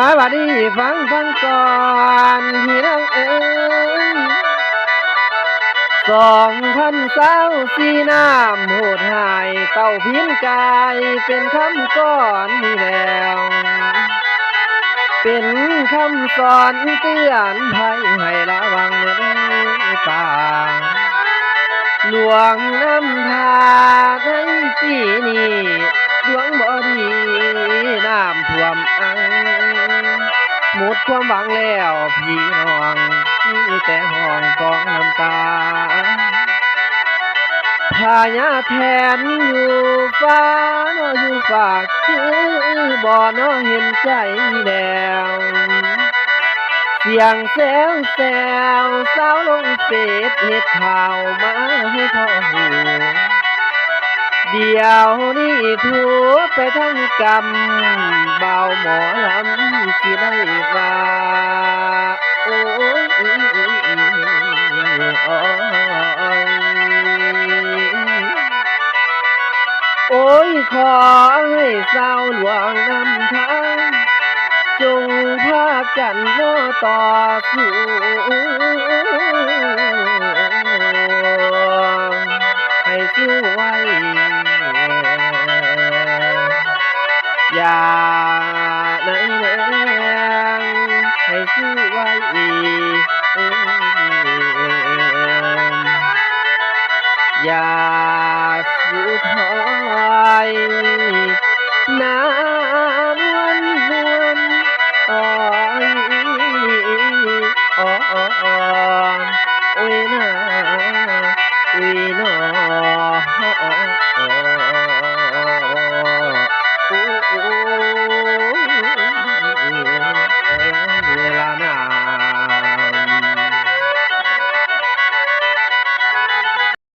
ສະບາຍດີ ຟັງ ຟັງກ່ອນ ພີ່ນ້ອງເອີຍ ສອງພັນຊາວສີ່ ນ້ຳໂຫດຮ້າຍ ເຕົ້າຜິນກາຍ ເປັນຄຳກ່ອນນີ້ແລ້ວ ເປັນຄຳສອນເຕືອນໄພ ໃຫ້ລະວັງເດີປ້າ ຫຼວງນ້ຳທາໃນປີນີ້ ດວງບໍ່ດີ ນ້ຳຖ້ວມອັ່ງ ໝົດຄວາມຫວັງແລ້ວພີ່ນ້ອງ ມີແຕ່ຮ້ອງກອງນ້ຳຕາ ພະຍາແຖນຢູ່ຟ້າເນາະ ຢູ່ຟ້າຄືບໍ່ເນາະ ເຫັນໃຈແລ້ວ ສຽງແຊວໆ ຊາວລົງເຟສເຮັດຂ່າວມາໃຫ້ພໍ່ຮູ້ ດຽວນີ້ໂທໄປທາງກຳ ບ່າວໝໍລຳຊິໄດ້ວ່າ ໂອ້ຍ ໂອ້ຍ ໂອ້ຍ ຂໍໃຫ້ຊາວຫຼວງນ້ຳທາ ຈົ່ງພາກັນເນາະຕໍ່ສູ້